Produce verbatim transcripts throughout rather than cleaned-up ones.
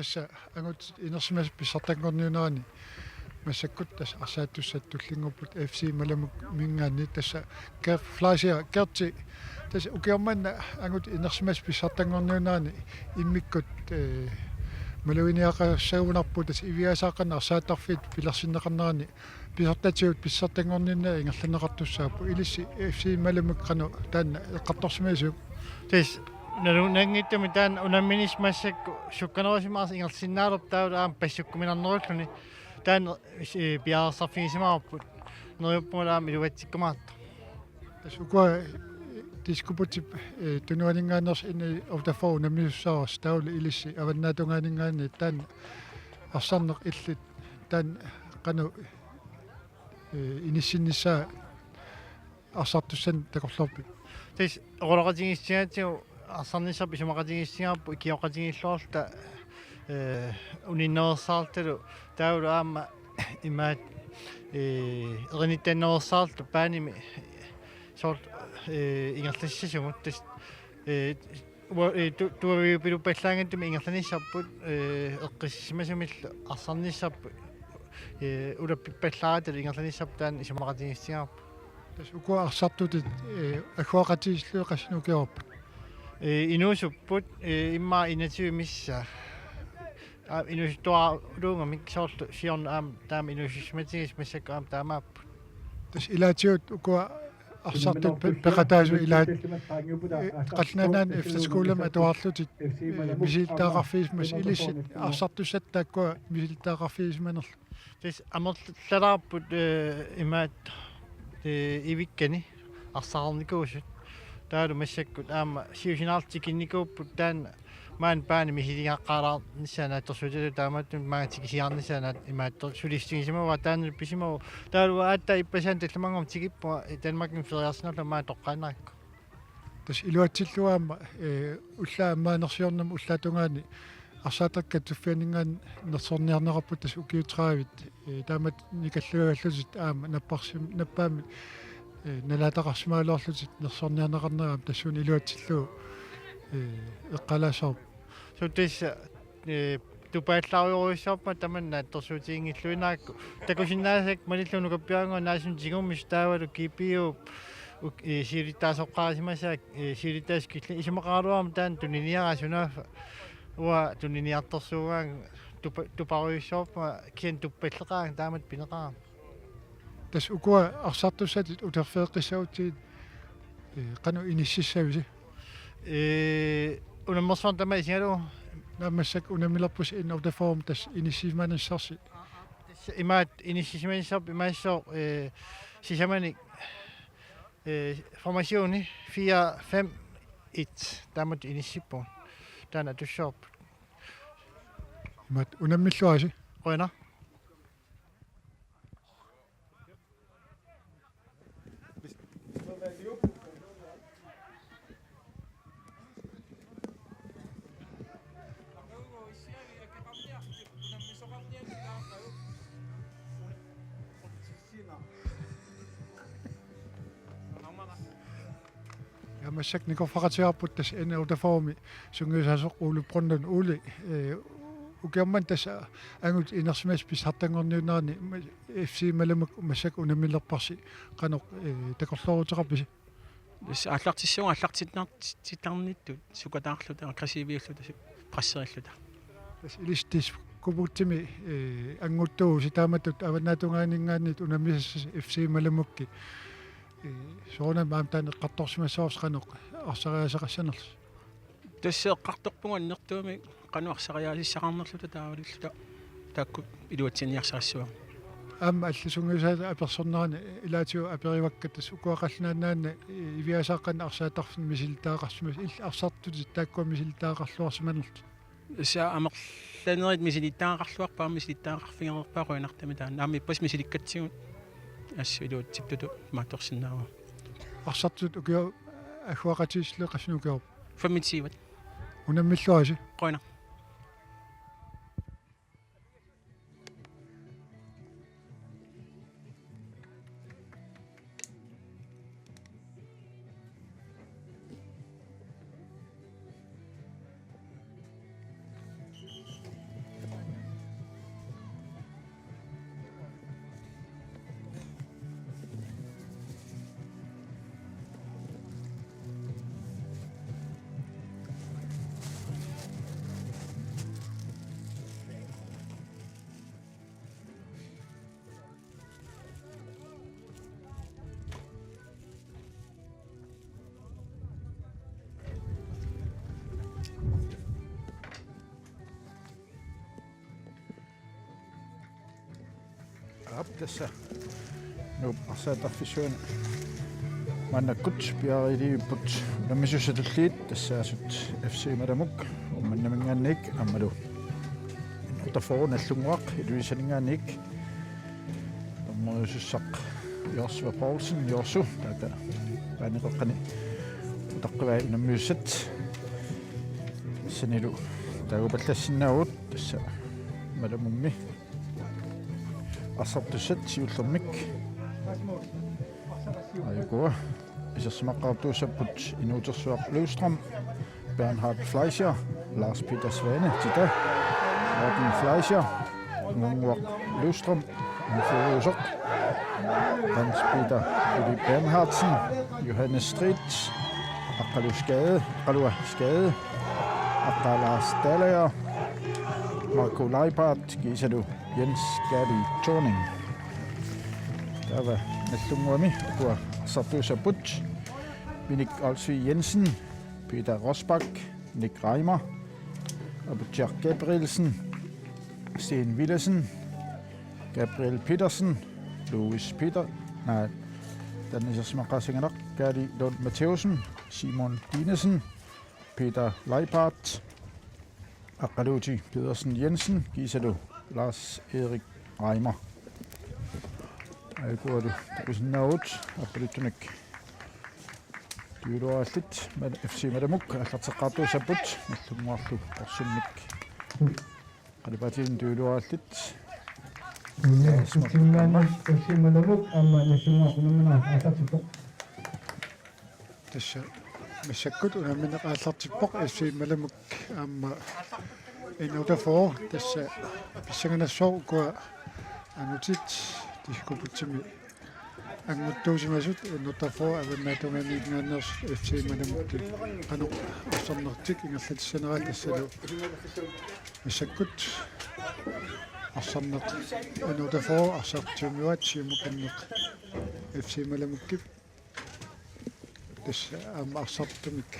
Tassa angut inersimasut pissartanngorniunnerani massakkut tassa arsaattussat tullinnguupput F C Malamukminngaanniit, tassa Gert Fleischer, Gerti, tassa ukioq manna angut inersimasut pissartanngorniunnerani immikkut, eh, maluginiaqassagunarpoq, tassa Iviaasaaqqanit arsaattarfiit pilersinneqarnerani pisortatigut pissartanngorniunneq ingerlanneqartussaapput. Ilissi F C Malamuk qanoq taanna eqqartorsimagisiuk? Tassa nalunaanngitsumik taanna unamminissaa massakkut sukkanerusumik arsaq ingerlasinnaalerpoq, taavalu aamma passukkuminarnerulluni taanna, eh, piareersarfigisimavarput. Neriuppunga aamma iluatsikkumaartoq. Tassa ukua, eh, Diskobugtip, eh, tunuaninngaanneersoq N F L unammisussaavoq, taavalu ilissi avannaatungaaninngaanniit taanna arsarneq illit taanna qanoq, eh, inissinnissaa arsartussanik takorloorpit? Tassa oqaloqatigiissutigaatigut arsarnissarput isumaqatigiissutigaarput ikioqatigiilluarluta, eh, uninnereersaarlutalu taavalu aamma imaat, eh, erinittannereersaarluta baanimi soorlu, eh, ingerlassasugut. Tassa, eh, ua-, eh, tu-, tuaviupiluppallaanngitsumik ingerlanissarput, eh, eqqissisimasumillu arsarnissarput, eh, ulappippallaaratalu ingerlanissarput taanna isumaqatigiissutigaarput. Tassa ukua arsartutit, eh, agguaqatigiissillugit qassinik ukiorput? Eh, inuusupput, eh, immaqa enogtyve missaa. Aa, inuusuttuaraluungamik soorlu siorna aamma taama inuusissimatigisut massakkut aamma taamaapput. Tassa ilaatigut ukua arsartut pe-, peqataasut ilaat, eh, Qallunaat Nunaanni efterskolemi atuarlutit, eh, misilittagaqarfigisimasut, ilissi arsartussat taakkua misilittagaqarfigisimanerlutit? Tassa amerlalaarput, eh, imaat, eh, ivikkani arsaqarnikuusut. Taavalu massakkut aamma siusinaarlutik tikinnikuupput taanna maani baani misiligaqqaalaarnissaa naatsorsuutigalugu, taamaattumik maanga tikisiarnissaa naat-, imaattoq sulistigisimavaa, taanna pisimavoq. Taavalu aatsaat ippassaq tallimanngormat tikippunga Danmarkimi feriarsinnarlunga maanga toqqaannarikku. Tassa iluatsillugu aamma, eh, ullaaq ammaanersiornermi ullaap tungaani arsaattat kattuffianninngaanniit nersorniarneqarput tassa ukiut tredive, eh, taamatut nikallugallutit aamma napparsim-, nappaammik, eh, nalaataqarsimagaluarlutit nersorniarneqarnerat aamma tassuuna iluatsillugu, eh, eqqaalaassavara. Suu, tassa, eh, tupaallaarujorujussuarpunga tamanna naatsorsuutiginngilluinnarlugu. Takusinnaasakka malillugu nukappiarannguaq naasumik tigummisut taavalu G P U-p uk-, eh, siulittaasussaaqqaarisimasaat, eh, siulittaasup killingata isumaqaraluarama taanna tuniniaraat, sunaaffa uanga tuniniartorsuugaanga. Tupa-, tuparujussuarpunga kisianni tuppalleqaanga taamatut pineqarama. Tassa ukua arsartussatit uterfigeqqissagutsigit, eh, qanoq inississavisi? Eh, unammersuarnik tamaat isigalugu. Naammassak unammilerpusi N otteogfyrre, tassa inissisimanissarsi. Tassa imaat inissisimanissarput imaassaaq, eh, sisamanik, eh, formationi fire fem et taamatut inissippugut. Taanna atussavarput. Imaat unammilluarisi. Qujanaq. Ja, massakkut nikorfaqatigaarput tassa N otteogfyrre-mi sungiusaasoq Ole Brønlund. Ole, eh, ukioq manna tassa angut inersimasut pissartanngorniunnerani F C Malamuk massakkut unammilerparsi, qanoq, eh, takorlooruteqarpisi? Tassa aallartissuunga aallartinnar-, titarnittut sukataarluta, aggressiviulluta, su-, presserilluta. Tassa ilissi Diskobugtimi, eh, annguttuuvusi, taamatut avannaatungaaninngaanniit unammisassasi F C Malamukki. Eh, soorunami aamma taanna eqqartorsimassavarsi qanoq arsariaaseqassanerlusi. Tassa eqqartorpunga annertuumik qanoq arsariaasissaqarnerluta taavalu illuta taakku iluatsinniarsarissavara. Aamma allat sungiusaatit apersornerani ilaatigut aperivakka, tassa ukua Qallunaat Nunaanni, eh, Iviaasaaqqanit arsaattarfiit misilittagaqarsimasut, illit arsartutit taakkua misilittagaqarluarsimanerlutit? Tassa amerlanerit misilittagaqarluarput, aamma misilittagaqarfigereerpaa, qujanartumik taanna. Aamma ippassaq misilikkatsigu assut iluatsiptutut imaattorsinnaavara. Arsartut ukioq agguaqatigiissillugit qassinik ukiorput? Femogtyve. Unammilluarisi. Qujanaq. Aap, tassa Nuup arsaattarfissuani maannakkut piareerivipput unammisussat tulliit, tassaasut F C Malamuk Uummannaminngaanniit aammalu N otteogfyrre Nagdlunguaq Ilulissaninngaanniit. Dommerisussaq Josva Poulsen, Josu, taava paaneqeqqani utaqqivai unammisussat. Tassanilu taagupallassinnaavagut, tassa Malamummi arsartussat siullermik. Aajukua isersimaqqaartuussapput Inuutersuaq Løvstrøm, Bernhard Fleischer, Lars Peter Svane, Tita, Morten Fleischer, Ngunguaq Løvstrøm, Anfiusoq, Hans Peter Uli Bernhardsen, Johannes Stridt, Aqqalu Skade, Aqqalua Skade, Aqqalaa Stalager, Marco Leibhardt, kiisalu Jens Gerdi Thorning. Taava Nagdlunguami ukua arsartuussapput: Minik Olsvig Jensen, Peter Rosbach, Nick Reimer, Aputsiaq Gabrielsen, Sten Villadsen, Gabriel Petersen, Louis Peter, naa, taanna isersimaqqaassaganaq, Kali Lund Mathæussen, Simon Dinesen, Peter Leibhardt, Aqqaluuti Pedersen Jensen, kiisalu Lars Erik Reimer. Aajukualu takusinnaavugut aappaluttunik tyveluarallit, Mal-, F C Malamuk aallarteqqaartuussapput, Nagdlunguarlu porsummik qalipaatinik tyveluarallit. F C Malamuk aamma Nagdlunguaq unammineq aallartippoq. Tassa massakkut unammineq aallartippoq F C Malamuk aamma N otteogfyrre, tassa pissanganassaaq ukua angutit diskobugtimi anguttuusimasut, N otteogfyrre avannaatungaaniinngaanneersut F C Malamukki qanoq arsarnertik ingerlatissaneraat, tassalu massakkut arsarneq N otteogfyrre arsartuumivaat, siumukanneq F C Malamukki. Tassa aamma arsartumik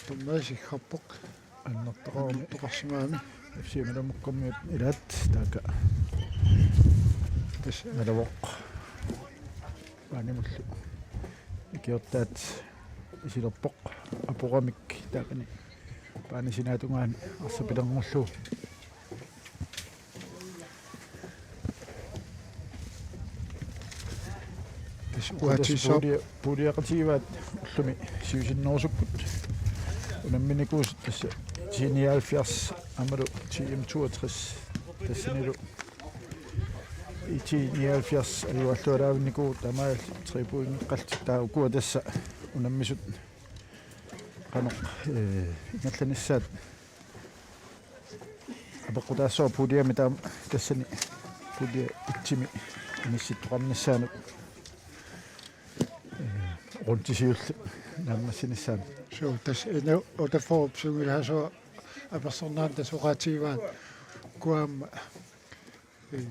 dommerisarpoq. Annertoqarami. Annertoqarsimagami. F C Malamukkumiut ilaat taakku. Tassa Malavoq paanimullu ikiortaat isilerpoq apuramik taakani paani sinaatungaani arsapilerngullu. Tassa uatsiissaaq. Puulia-, puuliaqatigivaat ullumi siusinnerusukkut unamminikuusut, tassa T nioghalvfjerds aammalu T M toogtres, tassanilu I T nioghalvfjerds ajugaluarlaavinnikuuvoq, taamaalillutik tre pointeqarlutik, taava ukua tassa unammisut qanoq, eh, ingerlanissaat apeqqutaassaaq puuliami taama, tassani puulia etsimi inissittoqarnissaanut, eh, rundit siulliit naammassinissaanut. Suu, tassa N otteogfyrre sungiusaasoq apersornera, tassa oqaatigivaat ukua aamma, eh,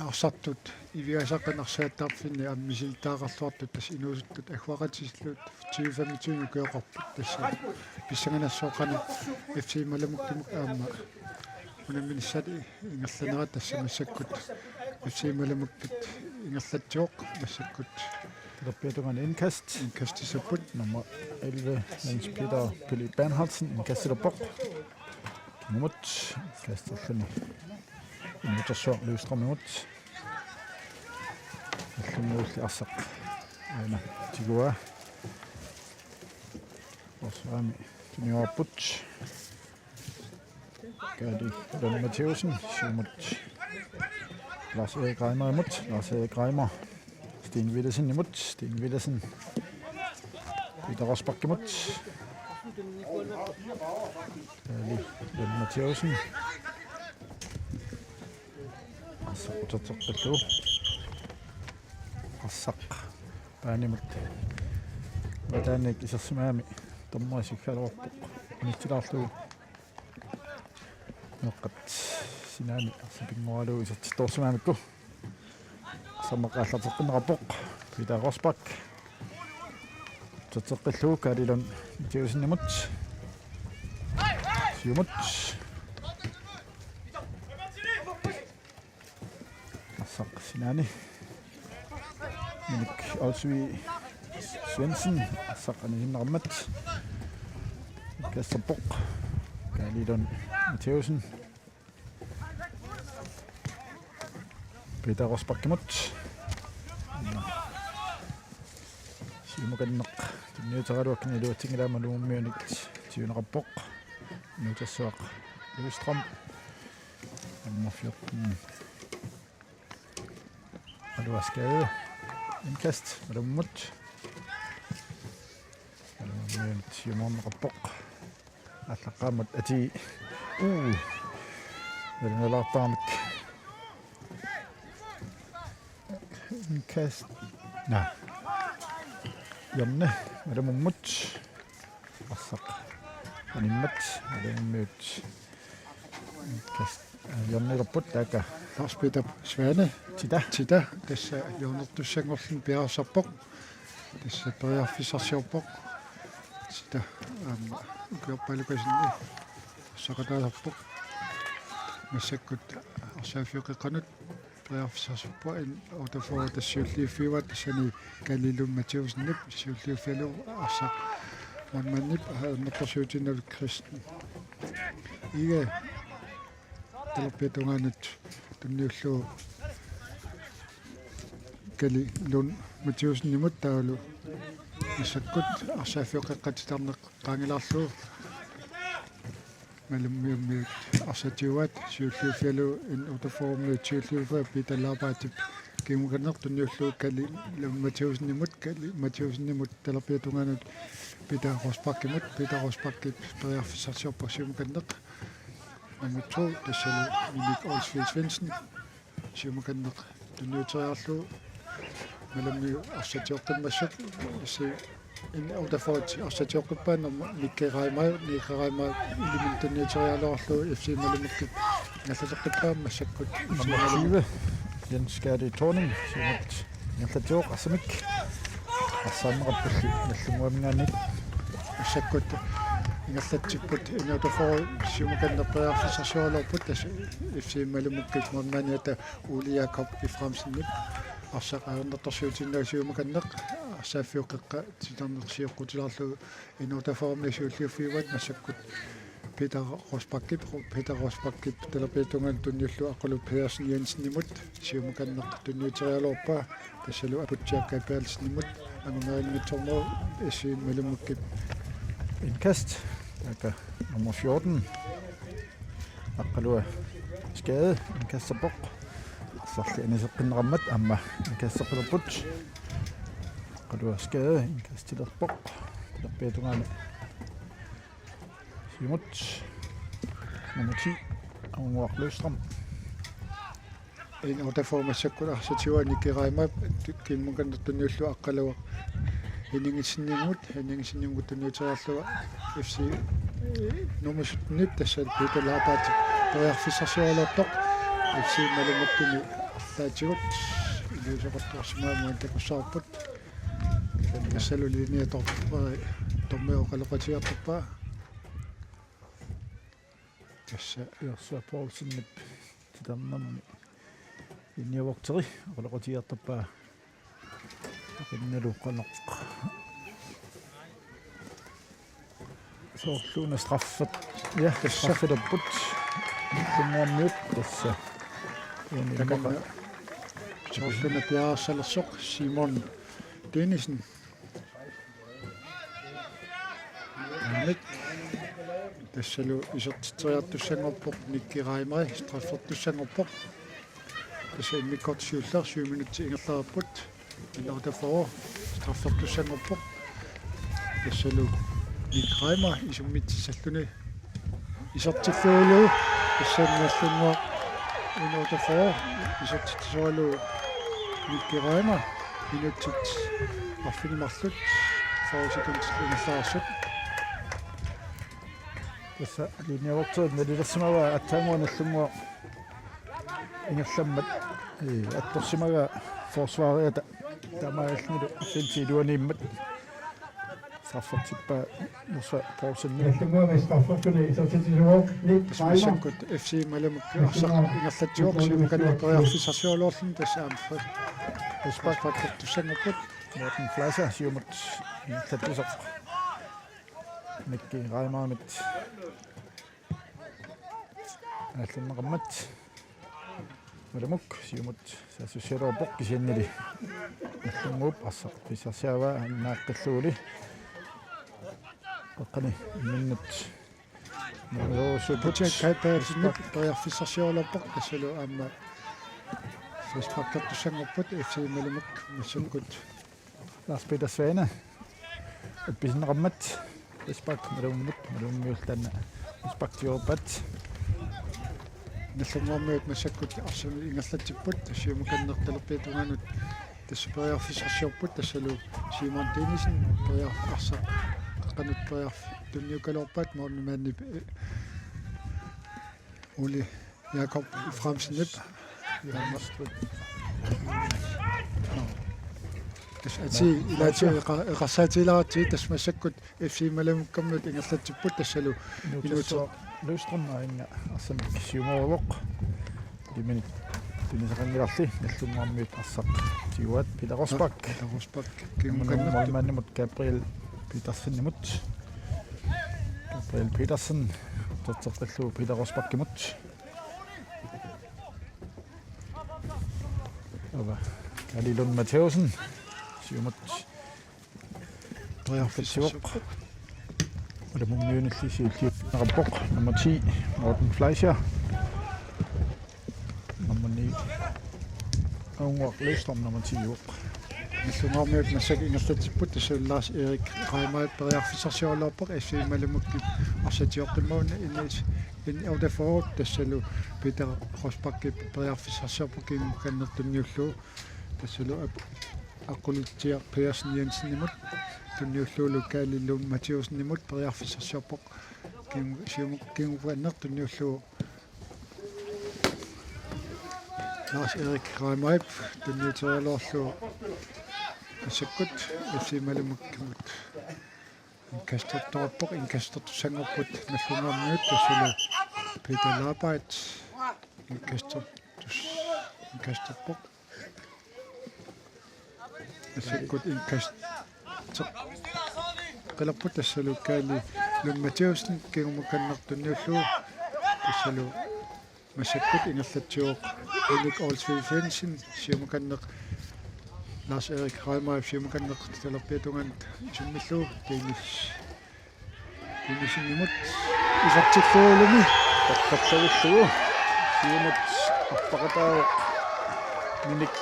arsartut ivigasat qanoq arsaattarfinni aamma misilittagaqarluartut, tassa inuusuttut agguaqatigiillutik tyve femogtyve ukioqarput, tassa pissanganassaaq qanoq F C Malamukkumut aamma unamminissaat ingerlanerat, tassa massakkut F C Malamukkut ingerlatsivoq, massakkut. Talerpiata tungaani indkast. Indkastissapput. Nummer elleve, Jens Peter Pili Bernhardsen, indkastilerpoq. Nummer et, indkasterluni Inuutersuaq Løvstrømimut. Nagdlunguulli arsaq aana tiguaa. Forsvarimi tuniorput. Kali Lund Mathæussen, siumut Lars Erik Reimerimut, Lars Erik Reimer Sten Villadsenimut, Sten Villadsen Peter Rosbachimut. Kali Lund Mathæussen. Arsaq uterteqqillugu. Arsaq paanimut avataaniit isersimagami dommeri sikkaluarpoq unitsilaarlugu. Meeqqat sinaani arsaq pinnguaralugu isertittoorsimagamikku. Arsarneq aallarteqqinneqarpoq. Peter Rosbach. Uterteqqillugu Kali Lund Mathæussenimut. Siumut. Arsaq Sinaani. Minik Olsvig Svendsen, arsaq anisinneqarmat. Kassappoq. Kaalilun Mathæussen. Peter Rosbakkimut. Siumukanneq tunniuteriaraluakkani iluatsinngilaat, Malummiunik siuneqarpoq. Inuutassuaq Løvstrøm. Nummer fjorten. Aluaskade. Indkast. Malummut. Malummiunik siumoorneqarpoq. Aallaqqaammut atii. Uu. Nalunalaartaramik. Indkast. Naa. Hjørne. Malummut. Arsaq animmat. Malummiut. Indkast. Hjørnelerput taakku. Lars Peter Svane. Tita. Tita. Tassa hjørnertussanngorluni piareersarpoq. Tassa periarfissarsiorpoq. Tita. Aamma ukiorpaalukasinni arsaqataasarpoq. Massakkut arsaaffiup qeqqanut periarfissarsiorpoq, N otteogfyrre tassa siulliuffigaat, tassani Kali Lund Mathæussenip siulliuffigalugu arsaq målmandip ajornartorsiutiginngilaat, Kristen Ige talerpiata tungaanut tunniullugu Kali Lund Mathæussenimut, taavalu massakkut arsaaffiup qeqqata titarneq qaangilaarlugu Malummiummiut arsaq tigussaat, siulliuffigalugu N otteogfyrremiut siulliuffigaat, Peter Labertip kingukanneq tunniullugu Kali Lund Mathæussenimut, Kali Mathæussenimut talerpiata tungaanut Peter Rosbakkimut, Peter Rosbakkip periarfissarsiorpoq siumukanneq. Nummer to, tassalu Minik Olsvig Svendsen. Siumukanneq tunniuteriaralugu Malummiut arsaq tigoqqimmassuk, issi N otteogfyrre arsaq tigoqqippaa, nummer Nikke Reimer, Nikke Reimer iliminut tunniuteriaraluarlugu F C Malummikkut ingerlateqqippaa, massakkut F C Nummer Malummi tyve, Jens Gerdi Thorning, siumut ingerlatsivoq arsamik. Arsaanneqarpulli Nagdlunguaminngaanniit. Massakkut ingerlatsipput N otteogfyrre siumukanneq periarfissarsioraluarput, tassa F C Malummikkut målmandiata Ole Jakob Efraimsenip arsaq ajornartorsiutiginngilaat siumukanneq. Arsaaffiup qeqqa titarneq sioqqutilaarlugu N otteogfyrremiut siulliuffigaat, massakkut Peter Rosbakkip, Peter Rosbakkip talerpiata tungaanut tunniullugu Aqqaluup Pedersen Jensenimut siumukanneq tunniuteriaraluarpaa, tassalu Aputsiaq Gabrielsenimut anguneqanngitsoormat. F C Malummikkut indkast, taakku nummer fjorten, Aqqaluup Skade, indkastarpoq. Arsarli aniseqqinneqarmat aamma indkasteqqilerput. Aqqaluup Skade indkastilerpoq. Talerpiata tungaanut siumut. Nummer ti, Aunguaq Løvstrøm. N otteogfyrre massakkut arsaq tiguaa, Nikke Reimer kingukanneq tunniullugu Aqqaluup Henningsenimut, Henningsenimut tunniuteriaralugu F C nummer syttenip, tassa Peter Labertip periarfissarsioraluartoq. F C Malummikkut arlaatigut iliuuseqartoorsimagaat, takussavarput. Tassalu linje to-, dommeri oqaloqatigiartorpaa. Tassa Joshua Poulsenip titarnermi linjevogteri oqaloqatigiartorpaa. Taannalu qanoq soorluuna straffet. Ja, tassa straffilerput. Tungaanniit tassa. Takanna soorluuna piareersalersoq Simon Dennisen. Anik. Tassalu isertitseriartussanngorpoq Nikke Reimer, straffertussanngorpoq. Tassa immikkoortoq siulleq syv minutsit ingerlareerput. N otteogfyrre straffertussanngorpoq. Tassalu Nikke Reimer isummitsissalluni isertillugulu, tassanngaallunga N otteogfyrre isertitsisoralugu Nikke Reimer, minutsit arfineq-marluk fyrre sekundit ingerlareersut. Tassa linjevogteri nalilersimavaa aatsaannguaq nallunnguaq ingerlammat, ee, attorsimagaa forsvariata taamaalillunilu offensiviluaniimmat. Straffertippaa Joshua Poulsen. Nallunnguami straffertuni isertitsisuuvoq Nick Reimer. Massakkut F C Malamut arsaq ingerlatsivoq, siumukanneq periarfissarsiorluarluni, tassa aamma fri-, frisparkertussanngorput. Morten Fleischer siumut ingerlatsisoq Nick Reimerimit. Aallunneqarmat. Malamut siumut saassussigaluarpoq, kisiannili Nallunnguup arsaq pissarsiavaa annaaqqilluguli. Taqqani imminnut. Malamut Kai Petersenip periarfissarsiorluarpoq, tassalu aamma frisparkertussanngorput F C Malamut massakkut. Lars Peter Svane. Uppisinneqarmat. Frispark Malamumut, Malamummiut taanna frispark tiorpat. Nallunnguarmiut massakkut arsamik ingerlatsipput, siumukanneq talerpiata tungaanut tassa periarfissarsiorput, tassalu Simon Dinesen periar-, arsaq qanut periarf-, tunniukkaluarpaat, Morten Mandip, eh, Ole Jakob Efraimsenip. Tassa atii ilaatigut eqa-, eqarsaatigilaarlugu, tassa massakkut F C Malamukkammiut ingerlatsipput, tassalu Inuutersuaq Løvstrøm aajuna arsamik siumoorpoq. Iminit tunisaqanngilarli, Nallunnguarmiut arsaq tiguaat. Peter Rosbach. Peter Rosbach. Kingukannertu. Målmandimut Gabriel Petersenimut. Gabriel Petersen. Tertertallu Peter Rosbachimut. Ava. Kali Lund Mathæusen. Siumut. Periarfissarsiorpoq. Malamummiunilli siulliuppoq nummer ti, Morten Fleischer. Nummer ni, Aunguaq Løvstrøm, nummer ti-uvoq. Nallunnguarmiut massakkut ingerlatsipput, tassalu Lars Erik Reimer periarfissarsiorluarpoq, F C Malamut arsaq tioqqimmagu, N S, N otteogfyrre, tassalu Peter Rosbach periarfissarsiorpoq, kingukanneq tunniullugu. Tassalu ap-, Aqqalutsiaq Petersen Jensenimut tunniullugulu Kali Lund Mathæusenimut periarfissarsiorpoq. Kim-, siumut kingukanneq tunniullugu Lars Erik Reimerip tunniuteriaraluarlugu massakkut F C Malamukkamut indkastertoqarpoq, indkastertussanngorput Nallunnguarmiut, tassalu Peter Laabait indkastertus-, indkasterpoq. Massakkut indkast-, qilerput, tassalu Kali Lund Mathæusen kingukanneq tunniullugu, tassalu massakkut ingerlatsivoq Erik Olsvig Svendsen, siumukanneq Lars Erik Reimer, siumukanneq talerpiata tungaanut isummillugu, Dennis Dennisenimut isertillugulumi. Taqqallagullugu. Siumut arpaqataavoq Minik.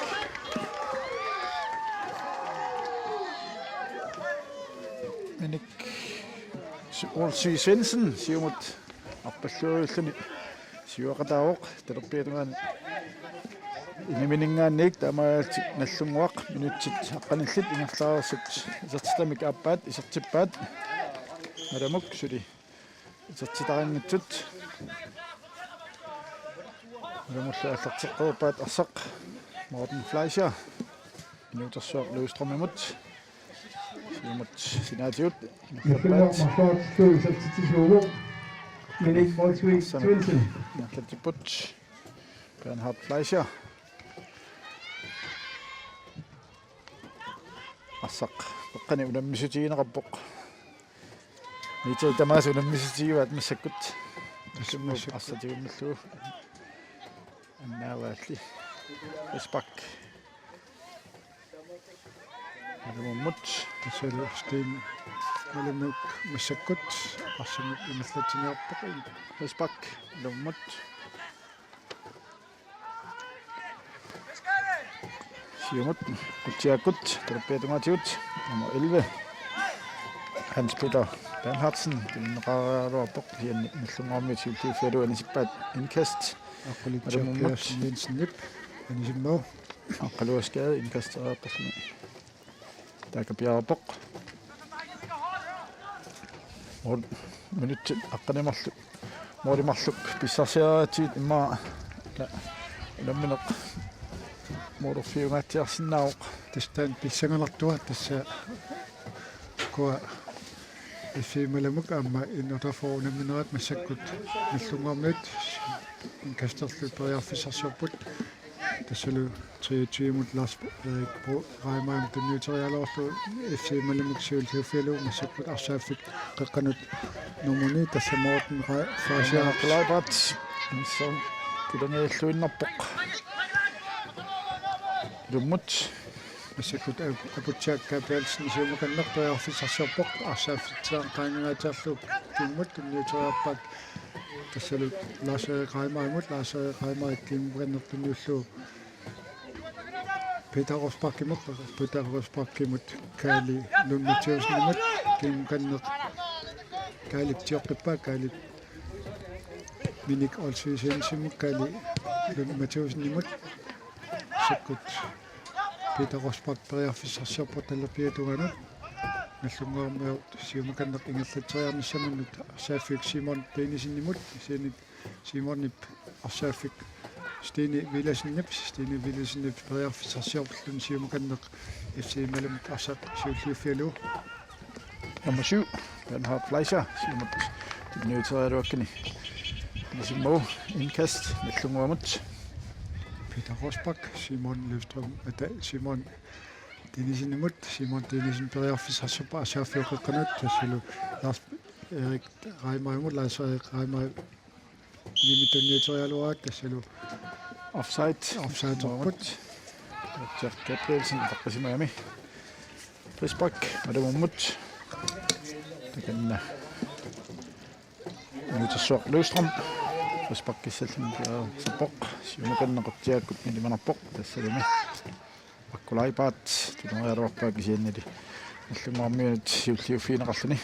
Minik. Olsvig Svendsen siumut arpallagullugu. Siuaqataavoq talerpiata tungaanut. Inimininngaanniit taamaalillutik Nallunnguaq minutsit aqqanillit ingerlareersut isertitamik aappaat isertippaat. Malamut suli isertitaqanngitsut. Malamullu aallarteqqippaat arsaq Morten Fleischer. Inuutersuaq Løvstrømimut. Siumut sinaatigut. Nallunnguaq marloqartillugu isertitsisuuvoq. Minik Olsvig Svendsen. Ingerlatsipput. Bernhard Fleischer. Arsaq peqqani unammissutigineqarpoq. Miiteri tamaasa unammissutigivaat massakkut. Massakkut. Arsaq tigummillugu. Annaavaalli. Frispark. Malamummut. Tassalu Steen Malamut massakkut arsamik ingerlatsiniarpoq. Frispark Malamummut. Siumut Qutsiakkut talerpiata tungaatigut nummer elleve, Hans Peter Bernhardsen, tunniunnaqareeraluarpoq, kisianni Nallunnguarmiut siulliuffigalugu anisippaat indkast. Aqqalutsiaq Malamummut. Petersen Jensenip anisimmagu. Aqqaluasgade indkastereerpalluni taakku piareerpoq. Mål, minutsit aqqaneq marluk, måli marluk pissarsiaratsigit immaqa la-, unammineq målerfiungaatsiarsinnaavoq. Tassa taanna pissanganartua tassa ukua F C Malamut aamma N otteogfyrre unamminerat massakkut Nagdlunguarmiut indkasterlu periarfissarsiorput. Tassalu treogtyve-mut Lars Erik Bro Reimer tunniuteriaraluarlugu F C Malamut siulliuffigalugu massakkut arsaaffik qeqqanut nummer ni tassa Morten Ra-, Fasiak. Kleibert. Missaaq. Kilungiilluinnarpoq. Ilummut. Massakkut Ap-, Aputsiaq Gabrielsen siumukanneq periarfissarsiorpoq arsaaffik tilaanqaangaatsiarlugu kimmut tunniuteriarpaat. Tassalu Lars Erik Reimerimut, Lars Erik Reimer kimukanneq tunniullugu Peter Rosbachimut, Peter Rosbachimut Kaali Lund Mathiassenimut kimukanneq Kaalip tioqqippaa, Kaalip Minik Olsvig Svendsenimut, Kaali Lund Mathiassenimut. Massakkut Peter Rosbach periarfissarsiorpoq talerpiata tungaanut. Nagdlunguarmiut siumukanneq ingerlatseriarnissaminut arsaaffik Simon Dennisenimut, Simon, Simonip arsaaffik Stine Villadsenip, Stine Villadsenip periarfissarsiorluni siumukanneq F C Malamut arsaq siulliuffigalugu. Nummer syv, Bernhard Fleischer, siumut tunniuteriaraluakkani. Nisimmo indkast, Nagdlunguamut. Peter Rosbach, Simon Løvstrøm, ata, Simon Dennisenimut, Simon Dennisen periarfissarsiorpoq arsaaffik qeqqanut, tassalu Lars Erik Reimerimut, Lars Erik Reimer Nimi tunniuteriaraluaraat tassalu offside. Offside-orput. Jack Gabrielsen taqqisimagami. Frispark Malamummut. Takanna. Nuutersuaq Løvstrøm. Frispark kissallin piaasarpoq. Siumukanneq Qaqortumiut ilimanarpoq. Tassalumi. Makku Leibaat. Tunniuteriaraluarpaa kisiannili. Nagdlunguarmiunit siulliuffigineqarluni.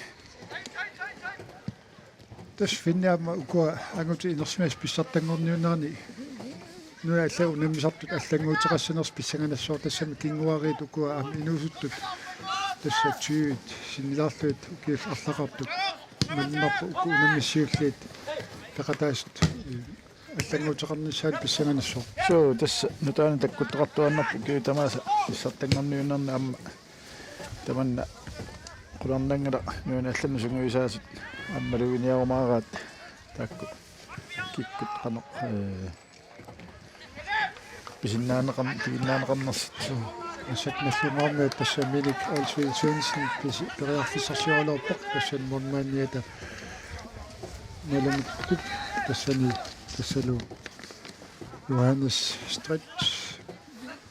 Tassa Finni aamma ukua angutit inersimasut pissartanngorniunneranni nunat allat unammisartut allannguuteqassanersut pissanganassaaq, tassami kinguaariit ukua aamma inuusuttut tassa tyve sinnilaarlugit ukiut arlaqartut malunnarpoq uku unammisut siulliit peqataasut allannguuteqarnissaat pissanganassaaq. Suu, tassa nutaanik takkuttoqartuaannarpoq ukiut tamaasa pissartanngorniunnerni aamma tamanna qularnanngilaq nunat allanut sungiusaasut aammaluginiarumaaraat taakku kikkut qanoq, ee, pisinnaaneqarn-, piginnaaneqarnersut. Massakkut Nagdlunguarmiut tassa Minik Olsvig Svendsen pisi-, periarfissarsioraluarpoq, tassani målmandiata Malamut tassani tassalu Johannes Strit.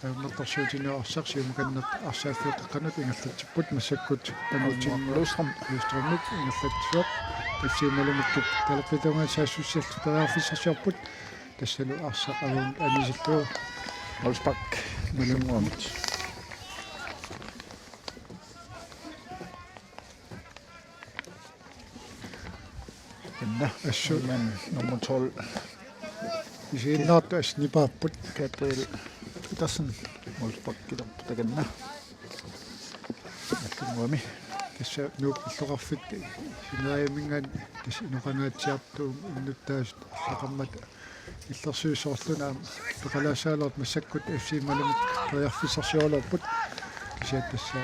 Ajornartorsiutinik arsaq siumukanneq arsaaffik qeqqanut ingerlatsipput massakkut Angutin Løvstrøm. Løvstrømip ingerlatsivoq. F C Malamukkut talerpiata tungaanut saassussiallutik periarfissarsiorput. Tassalu arsaq avamut anisillugu. Olsbak Malamut. Anna. Assut. Men nummer tolv. Isiginnaartut assut nipaapput. Gabriel Petersen. Målsparkilerput takanna. Nagdlunguami. Tassa Nuup illoqarfik sineriamminngaanniit tassa inoqangaatsiartuummik innuttaasut arlaqarmata illersuisut soorluna aamma peqalaassagalugit massakkut F C Malamut periarfissarsioraluarput. Kisianni tassa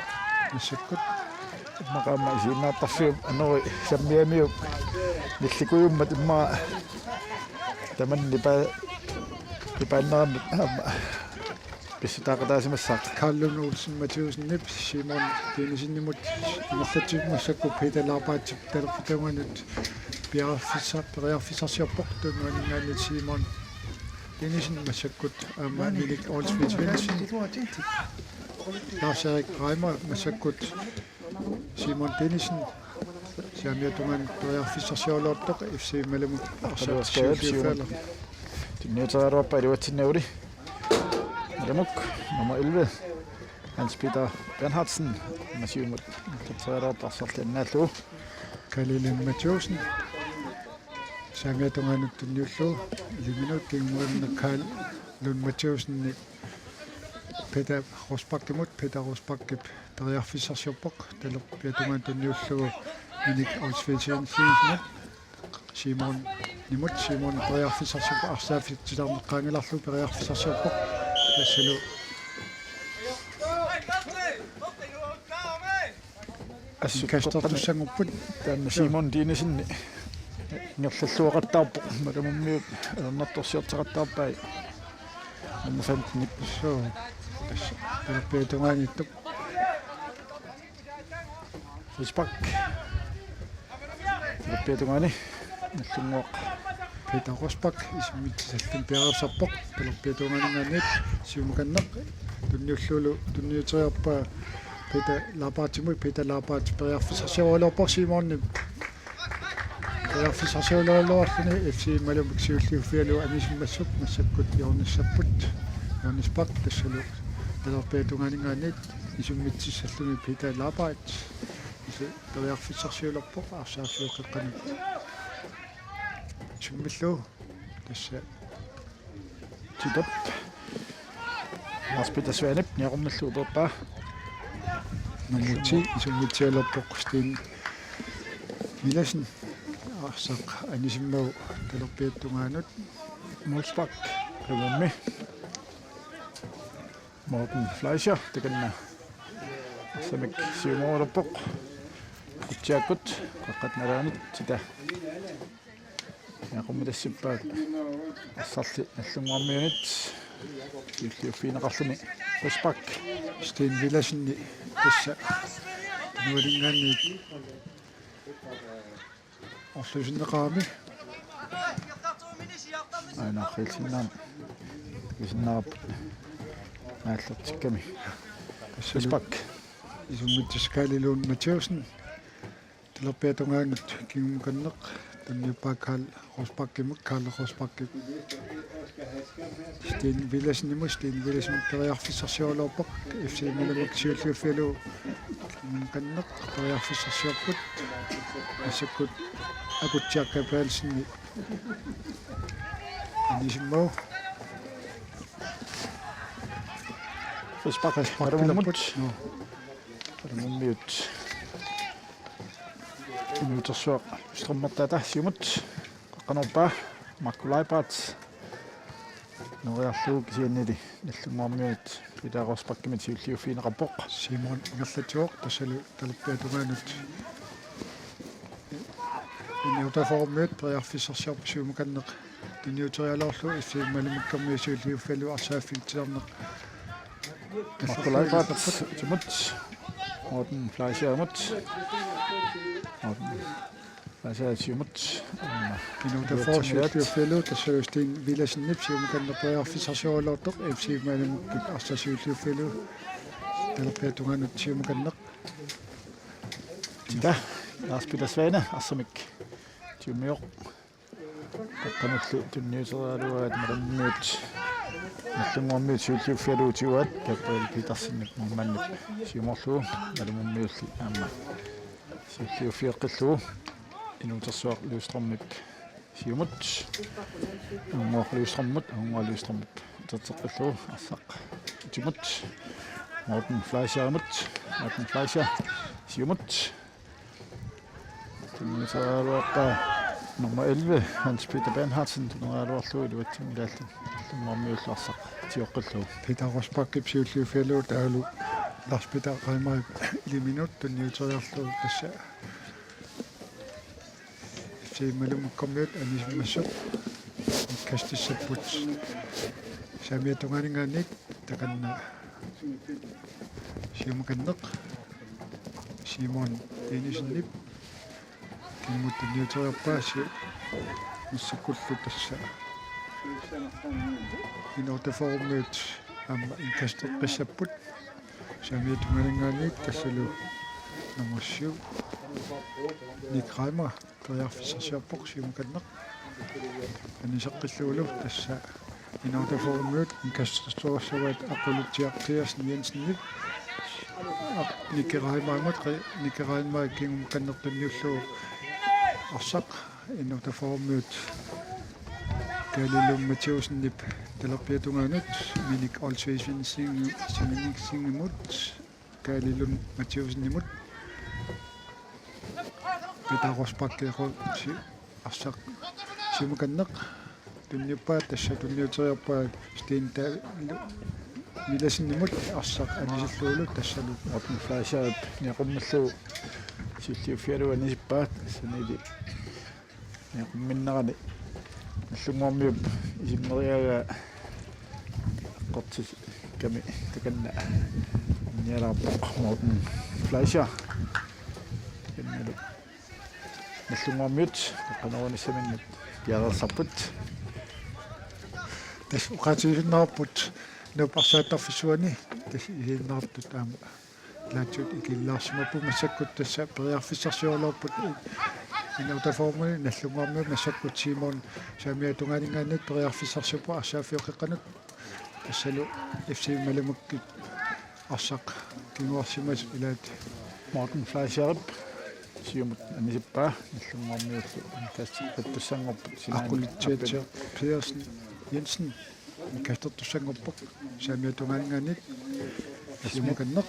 massakkut. Immaqa aamma isiginnaartarfiup anori sammiamiuk nillikujummat immaqa tamanna nipa-, nipaannaramik aamma pissutaaqataasimassaaq. Karl Lund Olsen Mathæusenip Simon Dennisenimut ingerlatsivoq, massakkut Peter Labaatip talerpiata tungaanut piareerfissa-, periarfissarsiorpoq, tunniunninngaanniit Simon Dennisen massakkut aamma Minik Olsvig Svendsen. Lars Erik Reimer massakkut Simon Dennisen saamiata tungaanut periarfissarsioraluartoq F C Malamut arsaq siulliuffigalugu. Tunniuteriaraluarpaa iluatsinnagu. Malamut nummer elleve, Hans Peter Bernhardsen, aamma siumut ingerlatseriaraluartoq arsarlu annaallugu. Karl Lund Mathæusen saamiata tungaanut tunniullugu, iliminut kinguarinna Karl Lund Mathæusenip Peter Rosbachimut, Peter Rosbachip periarfissarsiorpoq, talerpiata tungaanut tunniullugu Minik Olsvig Simonsenimut, Simonimut, Simon periarfissarsiorpoq, arsaaffik titarneqqaanngilarlugu periarfissarsiorpoq, tassalu. Assut inkastortussanngorput. Taanna Simon Dinesen ingerlalluaqattaarpoq, Malumummiut ajornartorsiortaqattaarpai. Nummer femten-ip. Suu, tassa talerpiata tungaaniittoq. Rosbach. Talerpiata tungaani. Nallunnguaq. Peter Rosbach, isummittussallugu periarfissarpoq. Talerpiata tungaaninngaanniit siumukanneq. Tunniullugulu tunniuteriarpaa Peter Laabaatimut, Peter Laabaat periarfissarsioraluarpoq Simonip. Periarfissarsioraluarluni F C Malumik siulliuffigalugu anisimmassuk, massakkut hjørnissapput. Hjørnespark tassalu talerpiata tungaaninngaanniit isummittussalluni Peter Laabaat. Isu periarfissarsioraluarpoq arsaq siulliuffeqarfik. Isummillugu tassa Titop. Lars Peter Svanep niaqornallugu uperpaa. Nummer ti isummitsigaluarpoq Steen Villadsen. Arsaq anisimmagu talerpiata tungaanut. Molsbak. Rivummi. Morten Fleischer. Takanna. Arsamik siumooraluarpoq. Kutsiakkut. Qaqqat nalaanut. Tita. Niaqormitassappaat arsarli Nallunnguarmiunit siulliuffigineqarluni Rosbach. Steen Villadsen tassa tunuaninngaanniit orluisinneqarami. Aana qilsinnaam. Qilsinnaap. Naallertikkami. Rosbach. Isummittussaq Kaali Lund Mathiassen. Talerpiata tungaanut kingumut qanoq, tunniuppaa Karl Rosbachimut, Karl Rosbachip Steen Villadsenimut, Steen Villadsen periarfissarsioraluarpoq, F C Malumik siulliuffigalugu kingumut qanoq, periarfissarsiorput, massakkut Aputsiaq Berthelsen anisimmagu. Rosbach, Rosbach Malumummut. Joo. Malumummiut. Inuutersuaq Strømmertaata siumut. Qaqqanerpaa Marco Leibarth. Noriarlugu kisiannili Nallunnguarmiunit Peter Rosbachimit siulliuffigineqarpoq. Simon ingerlatsivoq tassalu talerpiata tungaanut. Inuutersuarmiut periarfissarsiorput siumukanneq. Tunniuteriaraluarlugu F C Malumikkormiut siulliuffigalugu arsaaffigitsiarneq. Marco Leibarth siumut. Morten Fleischer siumut. Morten Fleischer siumut. Inuutersuaq siulliuffigalugu tassa Steen Villadsenip siumukanneq periarfissarsioraluartoq F C Malumikkut arsaq siulliuffigalugu talerpiata tungaanut siumukanneq. Tita, Lars Peter Svane, arsamik. Tiumioq. Taqqanullu tunniuteriaraluaraat Malumummiut. Nallunnguarmiut siulliuffigalugu tiguaat Gabriel Petersenip målmandip siumoorlugu Malumummiulli aamma siulliuffigeqqillugu. Inuutersuaq Løvstrømip siumut. Anguaq Løvstrømimut, Anguaq Løvstrømip uterteqqillugu arsaq utimut. Morten Fleischerimut, Morten Fleischer siumut. Tunniuteriaraluarpaa nummer elleve, Hans Peter Bernhardsen, tunniuteriaraluarlugu iluatsinngilaallu Nallunnguarmiullu arsaq tiguqqillugu. Peter Rosbachip siulliuffigalugu taavalu Lars Peter Reimerip iliminut tunniuteriarlugu tassa F C Malumikkormiut anisimmassuk kastissapput. Saamiata tungaaninngaanniit takanna siumukanneq Simon Danielsenip kingumut tunniuteriarpaa si-, massakkullu tassa N otteogfyrremiut aamma indkasteqqissapput. Saamiata tungaaninngaanniit tassalu nummer syv, Nick Reimer, periarfissarsiorpoq siumukanneq. Aniseqqillugulu tassa N otteogfyrremiut indkastertorussavaat Aqulutsiaq Petersen Jensenip Aq-, Nick Reimerimut, Re-, Nick Reimer kingumut qanoq tunniullugu arsaq N otteogfyrremiut Kaali Lund Mathiassenip talerpiata tungaanut Minik Olsvig Svendsen-, Svendsenimut, Kaali Lund Mathiassenimut, Peter Rosbach si-, arsaq siumukanneq tunniuppaa, tassa tunniuteriarpaa Steen Da-, Lu-, Villadsenimut arsaq anisillugulu tassalu Morten Fleischerip niaqornallugu Siulliuffigalugu anisippaa, tassanilu meeqqumminnerani Nagdlunguarmiup isimmeriagaa eqqortikkami takanna annialaarpoq Morten Fleischer. Takannalu Nagdlunguarmiut qanoq inissaminnut piareersarput. Tassa oqaatigisinnaarput nuppersaattarfissuani tassa isiginnaartut aamma ilaatsut ikillaarsimapput massakkut tassa periarfissarsioraluarput i-, inuutafoorumini Nagdlunguarmiut massakkut Simon saamiata tungaaninngaanniit periarfissarsiorpoq arsaaffiup qeqqanut. Tassalu F C Malimukkip arsaq kinguarsimasoq ilaat Morten Fleischerip siumut anisippaa Nagdlunguarmiullu inkastipattussanngorput sinaani Aqulitsitsi Pedersen Jensen inkastortussanngorpoq saamiata tungaaninngaanniit. Siumukanneq.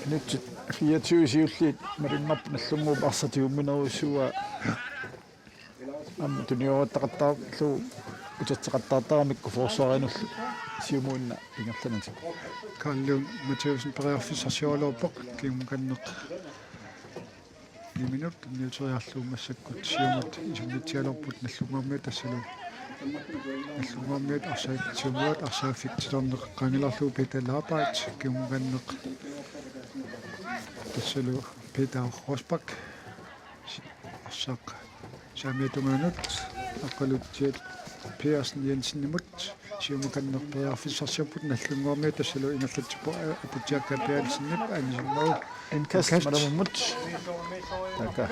Minutsit fireogtyve siulliit malunnarpoq Nagdlunguup arsaq tigumminerujussuuaa. Aamma tuniugattaqattaarlugu uterteqattaartaramikku forsvarinullu siumuinnaq ingerlanertik. Karl Lund Mathæussen periarfissarsioraluarpoq, kimukanneq. Ni minut tunniuteriarlugu massakkut siumut isummitsigaluarput Nagdlunguarmiut tassalu. Nagdlunguarmiut arsaat siumuat arsaaffik titarneq qaangilaarlugu Peter Laabart kimukanneq. Tassalu Peter Rosbach. Arsaq saamiata tungaanut Aqulitsitsi Pedersen Jensenimut siumukanneq periarfissarsiorput Nagdlunguarmiut tassalu ingerlatsippoq Aputsiaakkaap Pedersenip anisimmagu. Indkast. Indkast. Malamummut. Taakku.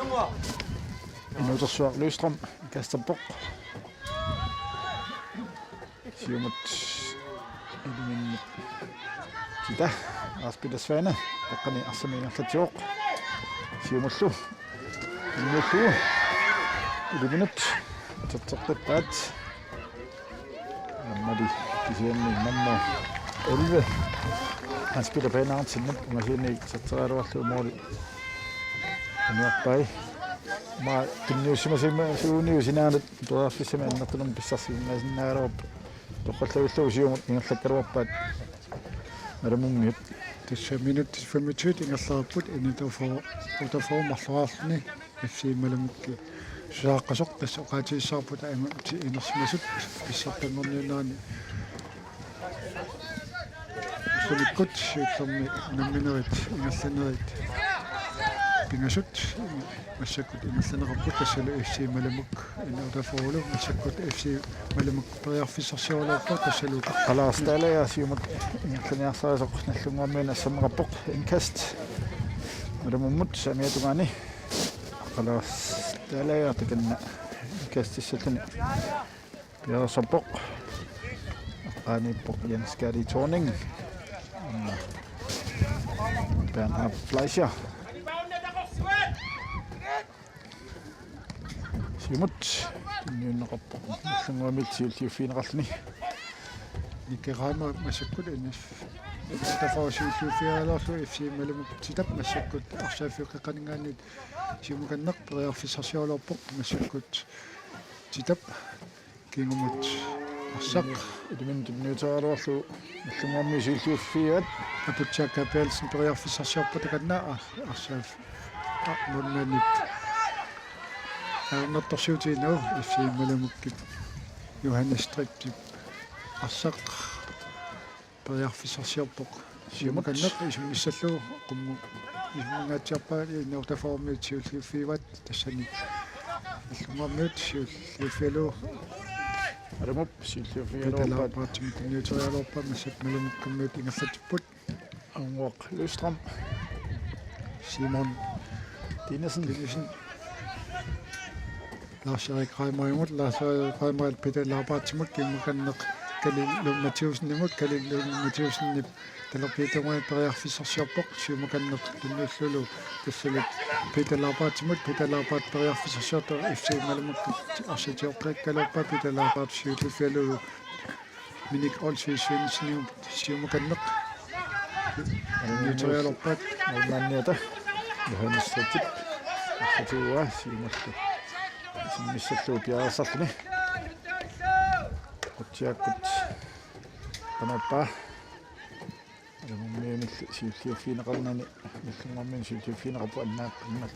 Inuutersuaq Lystrøm indkasterpoq. Siumut elleve minut. Tita, Lars Peter Svane, taqqani arsamik ingerlatsivoq. Siumullu. Siumullu. Elleve minut. Uterteqqippaat. Aammali kisianni nummer elleve. Hans Peter Bernhardsenip ungasiinik uterteriaraluarlugu måli aniarpai. Aamma tunniussimasimasuuniuk sinaanut periarfissamik annertunermik pissarsisinnaagaluarpoq. Toqqallavillugu siumut ingerlakkaluarpaat Malamummiut. Tassa minutsit femogtyve ingerlareerput, inuutersuaq otteogfyrre marloriarluni F C Malamukki susaaqqasoq, tassa oqaatigissavarput aamma uti inersimasut pissartanngorniunnerani. Ullumikkut siullermi namminerit ingerlanerit pingasut massakkut ingerlanneqarput, tassalu F C Malamuk inuutersuarlu massakkut F C Malamuk periarfissarsioraluarpoq, tassalu Aqqalaarstalaja siumut ingerlaniarsarisoq Nagdlunguarmiunut assammaqarpoq. Indkast. Malamummut saamiata tungaani. Aqqalaarstalaja takanna indkastissalluni piareersarpoq. Aqqaaniippoq Jens Gadi Thorning. Bernhard Fleischer. Siumut tunniunneqarpoq. Nagdlunguarmiut siulliuffigineqarluni. Nikke Reimer massakkut inis. Tafaa siulliuffigigaluarlugu F C Malamuk Titap massakkut arsaaffiup qeqqaninngaanniit siumukanneq periarfissarsioraluarpoq massakkut Titap. Kingumut arsaq. Elleve minut tunniuteriaraluarlugu Nagdlunguarmiut siulliuffigaat. Aputsiaakkaap Pedersen periarfissarsiorpoq takanna ar-, arsaaf. A-, målmandip ajornartorsiutigineq F C Malamukkip Johannes Striptip arsaq periarfissarsiorpoq. Siumut. Siumukanneq isummissallugu qummut isummingaatsiarpaa inuutersuarmiut siulliuffigaat, tassani Nagdlunguarmiut siulliuffigalugu. Malamuk siulliuffigalugu. Peter Laarpaatsimut tunniuteriaraluarpaa, massakkut Malamukkummiut ingerlatsipput. Aungoq Lystrøm. Simon Dinesen. Dinesen. Lars-Erik Reimerimut, Lars-Erik Reimerimut Peter Laarpaatsimut, kimukanneq Kali Lund Mathæussenimut, Kali Lund Mathæussenip talerpiata tungaanut periarfissarsiorpoq, siumukanneq tunniullunilu tassalu Peter Laarpaatsimut, Peter Laarpaat periarfissarsiortoq F C Malamukkut arsaq tigortariikkaluarpaa, Peter Laarpaat siulliuffigalugu Minik Olsvig Svendsenimut siumukanneq. Niuterialerpaat. Målmandiata Johannes Striptip. Arsaq tigua siumullu. Isummissallugu piareersarluni. Aputsiaakkut qanoq ippa. Malamummiunillu siulliuffigineqarnani, Nagdlunguarmiunit siulliuffigineqarpoq annaappimmata.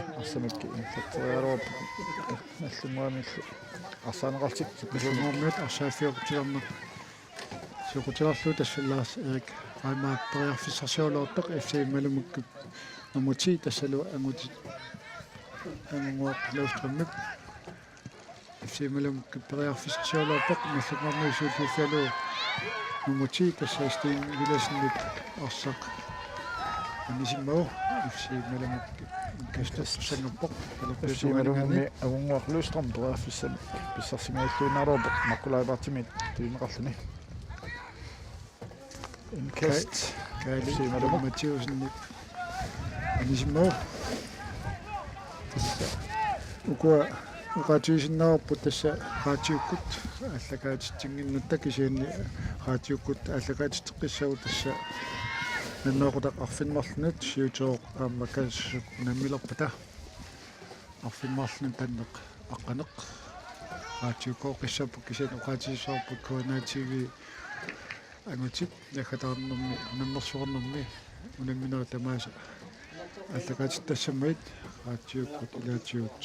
arsamik ingerlatseriaraluarput Nagdlunguamiillu arsaaneqarlutik. Nagdlunguamiut arsaaffiup tilarneq sioqutigalugu tassa Lars Erik Reimer periarfissarsiorluartoq F C Malumukip nummer ti tassalu angutit Angunnguaq Løvstrømip. F C Malumukip periarfissarsiorluarpoq Nagdlunguamiut siulliuffigalugu nummer ti tassa Steen Villadsenip arsaq anisimmagu F C Malumukip indkastussanngorpoq. F C Malumumi Angunnguaq Løvstrøm periarfissamik pissarsisinngilluinnarluarpoq Makkulaartimiit tunineqarluni. Indkast. Kaali F C Malumut. Mathiussen anisimmagu. Tassa ukua oqaatigisinnaavarput tassa raatiukkut aallakaatitsinnginnatta, kisianni raatiukkut aallakaatitseqqissagu tassa Nanoqutaq arfineq-marlunnut siuteroq aamma Kaassup unammilerpata arfineq-marlunnut tanneq aqqaneq raatiukkooqqissapput, kisianni oqaatigissavarput K N A T V angutit naggataarnermi unammersuarnermi unamminerit tamaasa aallakaatittassammagit raatiukkut ilaatigut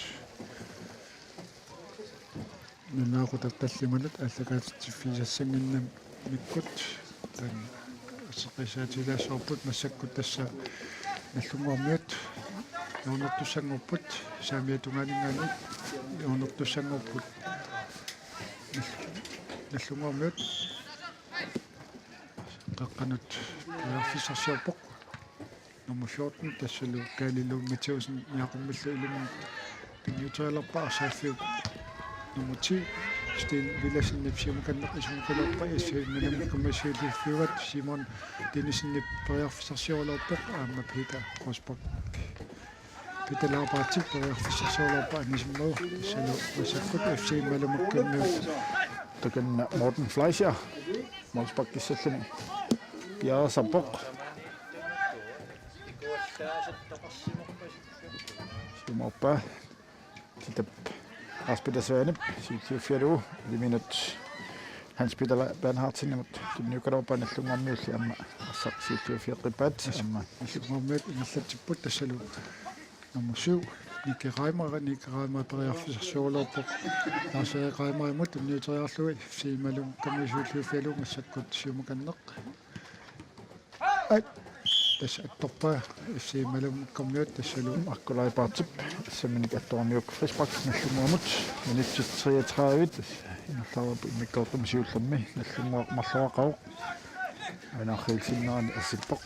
Nanoqutaq tallimanut aallakaatitsiffigisassanngimmat mikkut taanna erseqqissaatigilaassavarput. Massakkut tassa Nagdlunguarmiut hjørnertussanngorput, saamiata tungaaninngaanniit hjørnertussanngorput Nagdlunguarmiut. Qeqqanut periarfissarsiorpoq nummer fjorten, tassalu Kaali Lund Mathiussen Jaaqummillu ilumut tunniuterialerpaa. Arsaaffiup nummer ti Steen Villadsenip siumukanneq isumaqalerpaa, F C Malumukimut siulliuffigaat. Simon Dennissenip periarfissarsiorluarpoq aamma Peter Rosbach, Peter Laarpaatip periarfissarsiorluarpaa anisimmagu, tassalu massakkut F C Malumukimmiut. Takanna Morten Fleischer målsparkissalluni piareersarpoq. Siumoorpaa. Titap Lars Peter Svanep siulliuffigalugu, iliminut Hans Peter Bernhardsenimut tunniukkaluarpaa. Nagdlunguarmiulli aamma arsaq siulliuffeqqippaat aamma. Nagdlunguarmiut ingerlatsipput, tassalu nummer syv, Nicky Reimer, Nicky Reimer periarfissarsioraluarpoq Lars Erik Reimerimut tunniuteriarlugu, F C Malumukkamut siulliuffigalugu massakkut siumukanneq. Ai, tassa attorpaa F C Malumukkamut, tassalu Marco Leibartip assamminik attoramiuk. Frispark Nagdlunguamut, minutsit treogtredive ingerlareerput, immikkoortumi siullermi Nagdlunguaq marloqaqaaq. Aana Nielsenip arsippoq.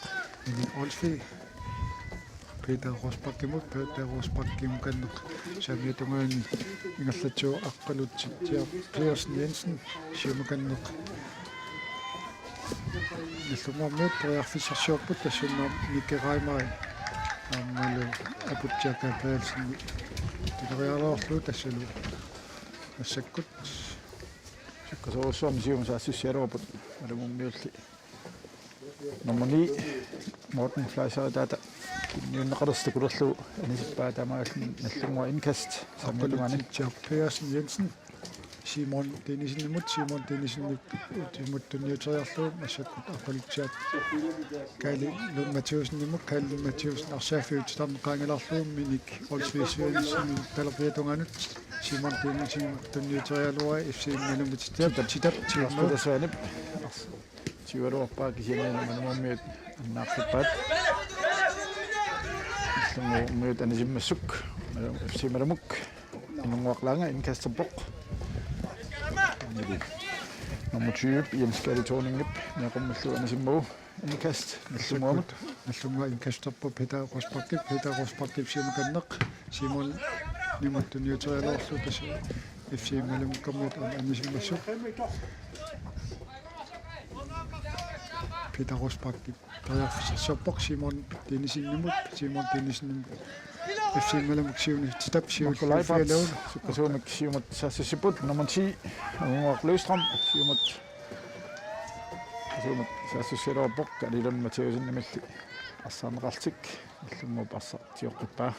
Minik Olsvig Peter Rosbachimut, Peter Rosbach siumukanneq saamiata tungaani ingerlatsivoq, Aqqalutsitsiaq Petersen Jensen siumukanneq. Nagdlunguarmiut periarfissarsiorput, tassunga Nicky Reimer aammalu Aputsiaq Gabrielsen tunniuteriaraluarlugu, tassalu massakkut. Sukkasoorujussuarmik siumut saassussigaluarput Malumukmiulli. Nummer ni, Morten Fleischer, taanna tunniunneqalersoq takulerlugu anisippaa, taamaalilluni Nagdlunguaq indkast saamiata tungaani. Aqqalutsitsiaq Petersen Jensen Simon Danielsenimut, Simon Danielsenip utimut tunniuteriarlugu massakkut Aqqalutsiaq Kaali Lund Mathiassenimut, Kaali Lund Mathiassen arsaaffiup titarneq qaangilaarlugu Minik Olsvig Svendsenip talerpiata tungaanut Simon Danielsenimut tunniuteriaraluaraa. F C Malumut titap, titap, titap. Lars Peter Svanep siualuarpaa, kisianni Malumukmiut annaarpippaat. Nagdlunguarmiut anisimmassuk, Malum-, F C Malumuk. Inunnguaq Lange indkasterpoq. Nummer tyve, Jens Kaali Thorningip niaqummallu anisimmagu. Indkast Nagdlunguamut. Nagdlunguaq indkasterpoq Peter Rosbachip, Peter Rosbachip siumukanneq Simonimut tunniuteriaraluarlugu, tassa F C Malumukkamut aamma anisimmassuk. Peter Rosbachip periarfissarsiorpoq Simon Danielsenimut, Simon Danielsenimut F C Malumuk siunissitap siulliuffigalugu. Sukkasuumik siumut saassussipput, nummer ti, Uunguaq Løvstrøm, siumut, siumut saassussigaluarpoq, Kaali Lund Mathiassenimilli arsaarneqarlutik, Nagdlunguup arsaq tioqqippaa.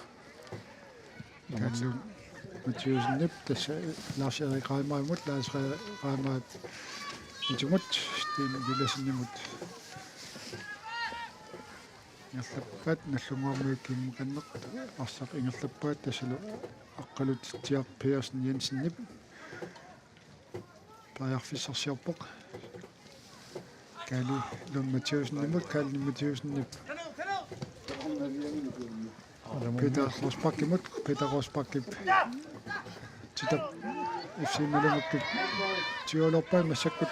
Kaali Lund Mathiassenip tassa Lars Erik Reimerimut, Lars Erik Reimerip utimut, Steen Villadsenimut. Ingerlappaat, Nagdlunguarmiut kingukanneq arsaq ingerlappaat, tassalu Aqqalutsitsiaq Petersen Jensenip periarfissarsiorpoq. Kaali Lund Mathiassenimut, Kaali Lund Mathiassenip Peter Rosbachimut, Peter Rosbachip titap F C Malumukkip siualuarpaa, massakkut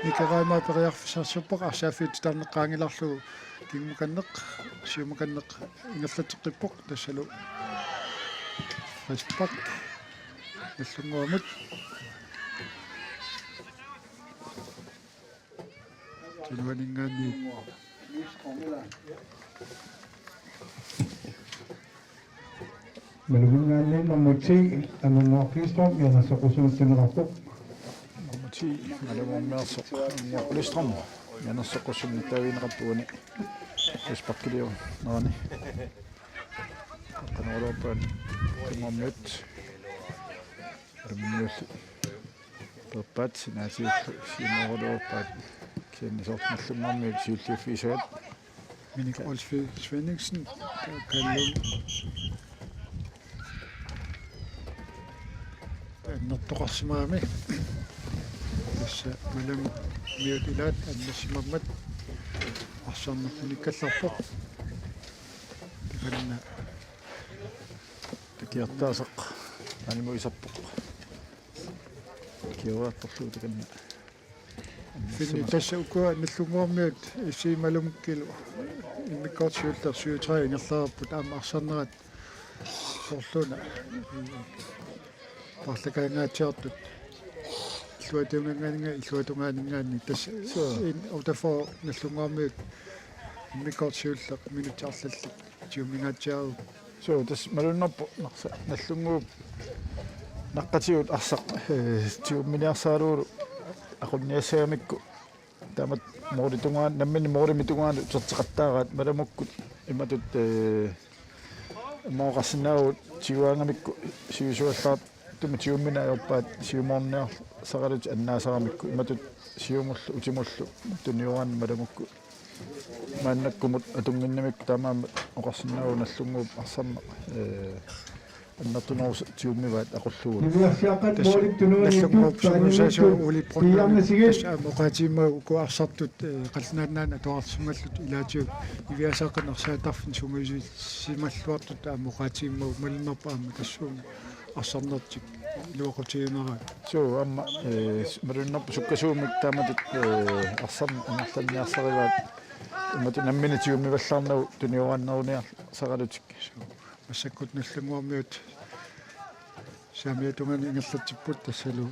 Nicky Reimer periarfissarsiorpoq, arsaaffiup titarneq qaangilaarlugu kingukanneq, siumukanneq ingerlatseqqippoq, tassalu frispark Nagdlunguamut. Tunuaninngaanniit. Malumunngaanniit nummer ti, Anunnguaq Glistrup, mianersoq qussunertineqarpoq. Nummer ti, Malumummiarsoq Anunnguaq Glistrup, mianersoq qussunertaavigineqarpoq uani frisparkiliornerani. Qanorluunniit Nagdlunguarmiut. Malumummiulli. Peerpaat, sinaatigut siumooraluarpaat, kisianni soorlu Nagdlunguarmiut siulliuffigisaat. Minik Olsvig Svenningsen, Kaali Lund. Annertoqarsimagami. Tassa Malumukmiut ilaat annersimammat arsarneq unikkallarpoq. Takanna. Takiartaasaq animuisarpoq. Kiuaattorlu takanna. Finni, tassa ukua Nagdlunguarmiut F C Malumukkilu immikkoortoq siulleq syvogtredive ingerlareerput, aamma arsarnerat soorluuna paarlakaangaatsiartut illuatungaaninngaanniit, illuatungaaninngaanniit, tassa. Suu. In otteogfyrre Nagdlunguarmiut immikkoortoq siulleq minutsit arlallit tigumminngaanniit. Suu, tassa malunnarpoq Narsaq, Nagdlunguup naqqatigut arsaq, eh, tigumminiarsaralugulu aqunniassagamikku. Taamatut mooritungaan, nammineq moorimik tungaanut uterteqattaaraat, Malumukkut imatut, eh, immaqa oqarsinnaavugut tiguaangamikku sivisuallaat Tumi tigummineq ajorpaat siumoorniarsaralutik annaasaramikku imatut siumullu utimullu tunioraanni malugukku maannakkumut atunnginnamikku taamaammat oqarsinnaavoq Nagdlunguup arsarneq, ee, annertunerusoq tigummivaat aqullugu. Niviarsiaqqat Tassa målit tunuaniittut Nagdlunguup sumusaasup paaniittut Ole Brønlundip piiarnasigit. Tassa aamma oqaatigimmagukku arsartut, ee, Qallunaat Nunaanni atuarsimallutik ilaatigut niviarsiaqqat arsaattarfinni sumuisimalluartut aamma oqaatigimmagukku malunnarpoq aamma tassuuna arsarnertik iluaqutiginerai. Suu, aamma, ee, malunnarpoq sukkasuumik taamatut, ee, arsarneq ingerlanniarsarivaat imatut nammineq tigummivallaarnagu tunioraanneruniarsaralutik. Suu, massakkut Nagdlunguarmiut saamiata tungaanut ingerlatsipput tassalu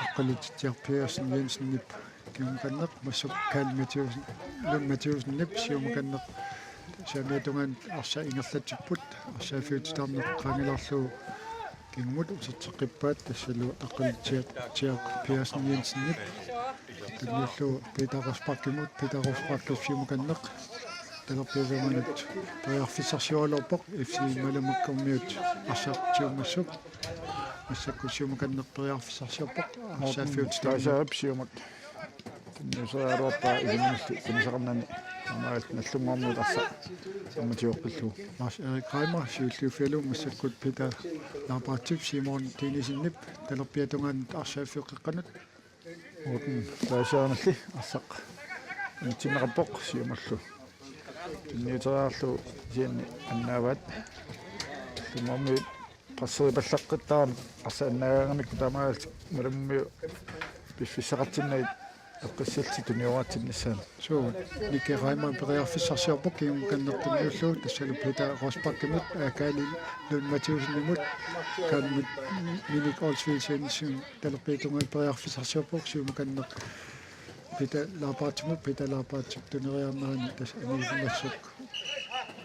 Aqqaluutsiaq Petersen Jensenip kingukanneq, massakkut Karl Mathiassen, Lund Mathiassenip siumukanneq saamiata tungaanut arsaq ingerlatsipput, arsaaffiup titarneq qaangilaarlugu kingumut uterteqqippaat tassalu Aqqaluutsiaq Petersen Jensenip tunniullugu Peter Rosbachimut, Peter Rosbachip siumukanneq talerpiata tungaanut periarfissarsioraluarpoq, F C Malamukkormiut arsaq tigummassuk. Massakkut siumukanneq periarfissarsiorpoq, Morten arsaaffiup titarneq. Fleischerip siumut. Tunniuseriaraluarpaa ilimanillu tunisaqarnani taamaalillutik Nagdlunguarmiut arsaq aamma tigoqqillugu. Lars Erik Reimer siulliuffigalugu massakkut Peter Laberthip Simon Dinesen-ip talerpiata tungaanut arsaaffiup qeqqanut. Morten Fleischerimilli arsaq unitsinneqarpoq siumullu. Tunniuteriarlugu kisianni annaavaat. Nagdlunguarmiut presseripallaqqittarami arsaq annaagaangamikku taamaalillutik Malamummiut piffissaqartinnagit eqqissallutik tunioraatsinnissaannut. Suu, Nicky Reimer periarfissarsiorpoq kingukanneq tunniullugu tassalu Peter Rosbachimut, Kaali Lund Mathiassenimut, Kaali Mit-, Minik Olsvig Svendsen talerpiata tungaanut periarfissarsiorpoq siumukanneq Peter Laberthimut, Peter Laberthip tuneriarnerani tassa aniisimmassuk.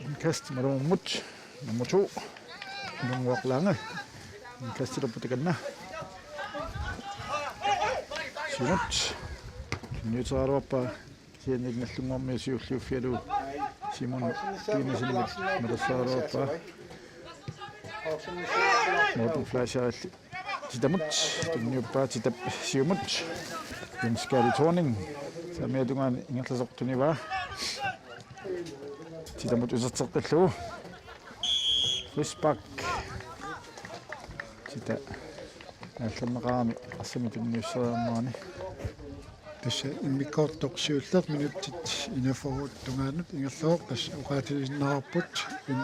Indkast Malummut, nummer to, Nunguaq Lange. Indkastilerpoq takanna. Siumut. Tunniuteriaraluarpaa kisianni Nagdlunguarmiut siulliuffigalugu Simon Dinesenip malerseriaraluarpaa. Morten Fleischerilli titamut, tunniuppaa titap siumut. Jens Kaali Thorning saamiata tungaanut ingerlasoq tunivaa. Titamut uterteqqillugu. Frispark. Tita naallerneqarami arsamik tunniusseriarnerani. Tassa immikkoortoq siulleq minutsit enogfyrre tungaanut ingerlavoq, tassa oqaatigisinnaarput in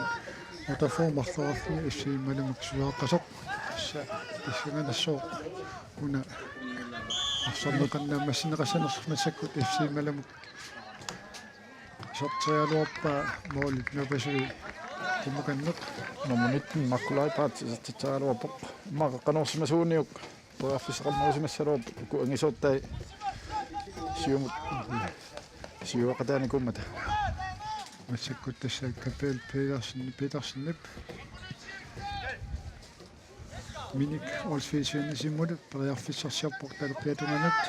otteogfyrre marloriarluni F C Malamuk suaaqqasoq. Tassa tassanganersoq una arsarneqarneq naammassineqassanersoq massakkut F C Malamuk iserteriaraluarpaa målip napasui siumukanneq. Nummer nitten, Markku Leibarth, isertitseriaraluarpoq. Immaqa qanoq iliorsimasuuguniuk periarfissaqarnerusimassaluarput uku angisoortai siumut siuaqataanikuummata. Massakkut tassa Kapel Petersen, Petersenip Minik Olsvig Svensenimut periarfissarsiorpoq talerpiata tungaanut.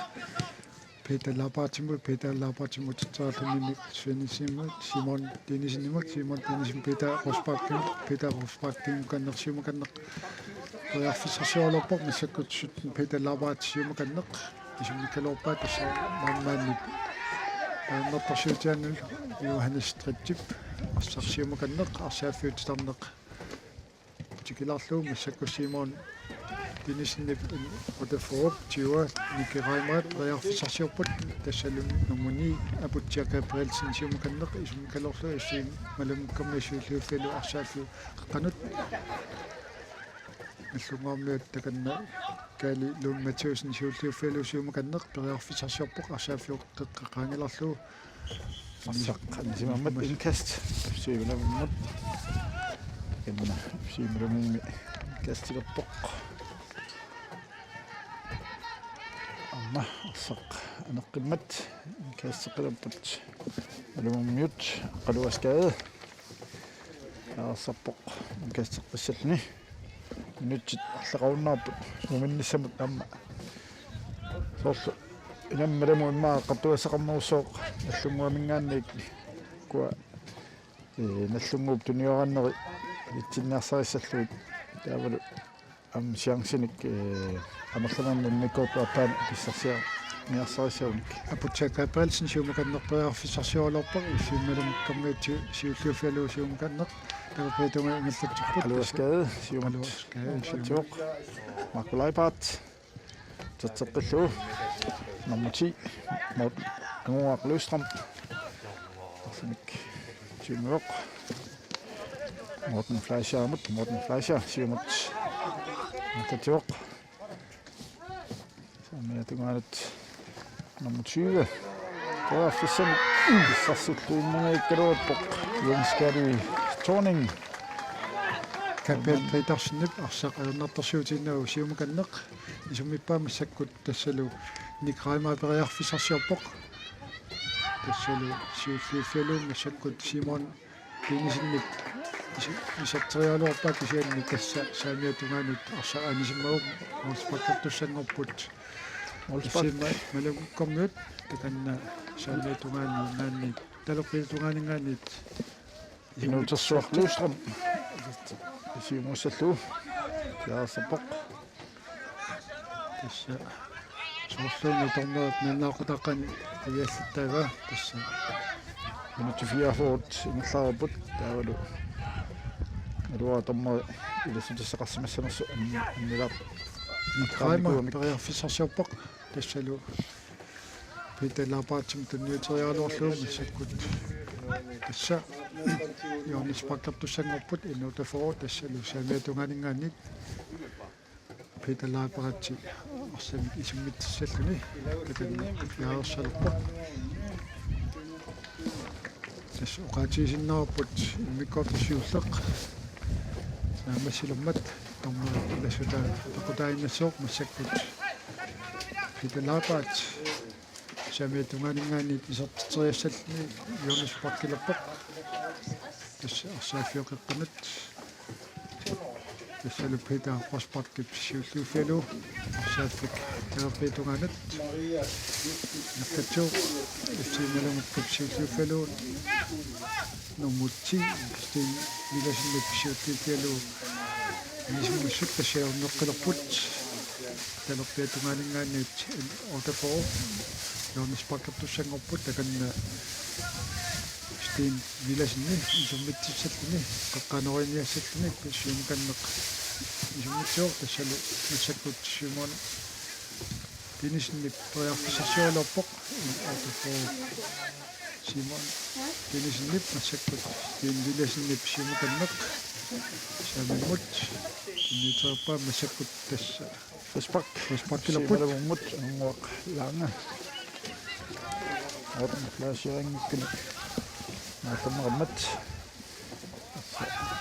Peter Laberthimut, Peter Laberthimut uterteriarlugu Minik Svensenimut, Simon Dinesenimut, Simon Dinesen Peter Rosbachimut, Peter Rosbach siumukanneq, siumukanneq periarfissarsioraluarpoq, massakkut sytten Peter Laberth siumukanneq isummikkaluarpaa, tassa maannaannut ajornartorsiutigalugu Johannes Stretchip arsaq siumukanneq, arsaaffiup titarneq tikilaarlugu massakkut Simon Dinesenip otteogfyrre tyve, Nicky Reimer periarfissarsiorput, tassalu nummer ni, Aputsiaq Gabrielsen siumukanneq isummikkaluarlugu F C Malamukkormiut siulliuffigalugu arsaaffiup qeqqanut. Nagdlunguarmiut takanna Kaali Lund Mathiassen siulliuffigalugu siumukanneq periarfissarsiorpoq arsaaffiup qeqqa qaangilaarlugu. Arsaq anisimammat indkast F C Malamummiit. Takanna F C Malamummi indkastilerpoq. Aamma arsaq aneqqimmat indkasteqqilerput Malamummiut. Aqqaluaq Skade arsarpoq indkasteqqissalluni. Minutsit arlaqarunnaarput uminnissamut aamma. Soorlu inammalamut immaqa eqqartugassaqarnerussooq Nagdlunguaminngaanniit ukua, ee, Nagdlunguup tunioraanneri itsinniarsarissallugit taavalu Aamma chancinik, eh, amerlanerni immikkoortup aappaani pissarsiarniarsarissagunik. Aputsiaq Gabrielsen siumukanneq periarfissarsioraluarpoq, F C Malugimmiut siulliuffigalugu siumukanneq. Talerpiata tungaanut ingerlatsipput. Aluas Gade, siumut. Aluas Gade, siumut. Atsivoq. Marco Leibhardt. Tatseqqillu. Nummer ti, Morten Anguaq Løvstrøm. Arsamik siumuvoq. Morten Fleischer, Morten Fleischer, siumut. Tatsivoq. Saamiata tungaanut nummer tyve. Periarfissamik pissarsilluinnanngikkaluarpoq Jens Kari Thorning. Gabriel Petersenip arsaq ajornartorsiutiinnagu siumukanneq. Isummippaa massakkut tassalu Nick Reimer periarfissarsiorpoq. Tassalu siulliuffigalugu massakkut Simon Petersenip is-, iserteriaraluarpaa kisianni tassa saamiata tungaanut arsaq anisimmagu målsparkertussanngorput. Målspark. F C Ma-, Malugimmiut takanna saamiata tungaaninngaanniit, talerpiata tungaaninngaanniit. Inuutersuaq Løvstrøm. Siumuussallugu. Piareersarpoq. Tassa soorluuna dommeri nalunaaqutaaqqani qiviallattaavaa tassa. Minutsit fireogfyrre ingerlareerput taavalu. Naluara dommeri ilassutissaqarsimassanersoq an-, annilaarpoq. Nick Reimer periarfissarsiorpoq tassalu Peter Laabaatimik tunniuteriaraluarlugu massakkut tassa hjørnesparkertussanngorput N otteogfyrre tassalu saamiata tungaaninngaanniit. Peter Laabaatit arsamik isummitsissalluni takanna piareersalerpoq. Tassa oqaatigisinnaavarput immikkoortoq siulleq naammassilermat dommeri ilassutaa peqqutaaginnassaaq massakkut Peter Laabaatit saamiata tungaaninngaanniit isertitseriassalluni hjørnesparkilerpoq. Tassa arsaaffiup qeqqanut. Tassalu Peter Rosbachip siulliuffigalugu arsaaffik talerpiata tungaanut. Ingerlatsivoq F C Malugimmiut siulliuffigalugu. Nummer ti, Steen Villadsenip siulliuffigalugu. Anisimmassuk tassa ajorneqqilerput. Talerpiata tungaaninngaanniit N otteogfyrre hjørnesparkertussanngorput takanna Steen Villadsenip isummitsissalluni, qeqqanoriinniassalluni, siumukanneq isummitsivoq tassalu massakkut Simon Petersenip periarfissarsioraluarpoq, N otteogfyrre Simon Petersenip massakkut Steen Villadsenip siumukanneq saamimmut tunniuteriarpaa massakkut tassa frispark. Frisparkilerput. Siumut Anguaq Lange. Morten Fleischer-inngikkunik naallerneqarmat.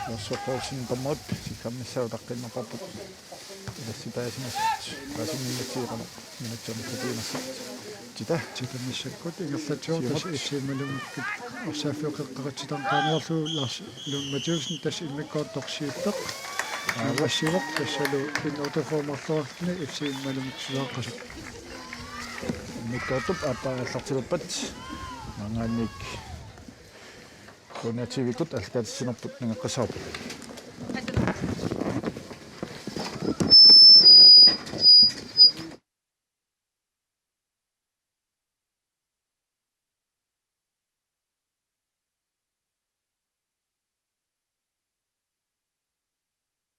Lars Poulsen dommerip sikkammissaa utaqqiinnarparput. Ilassutaasimasut. Paasinnginnatsigu qanoq minutsini katiinersut. Tita. Tita massakkut ingerlatsivoq. Siumut. Tassa F C Malugimmiut arsaaffiup qeqqaqatitanqaaniarlu Lars Lund Mathæussen tassa immikkoortoq siulleq. Aap. Naammassivoq tassalu N otteogfyrre marloriarluni F C Malugimmiut sulaaqqasut. Immikkoortup aappaa aallartilerpat maanngaanniit K N R T V-kkut aallakaatitsinerput nangeqqissavarput.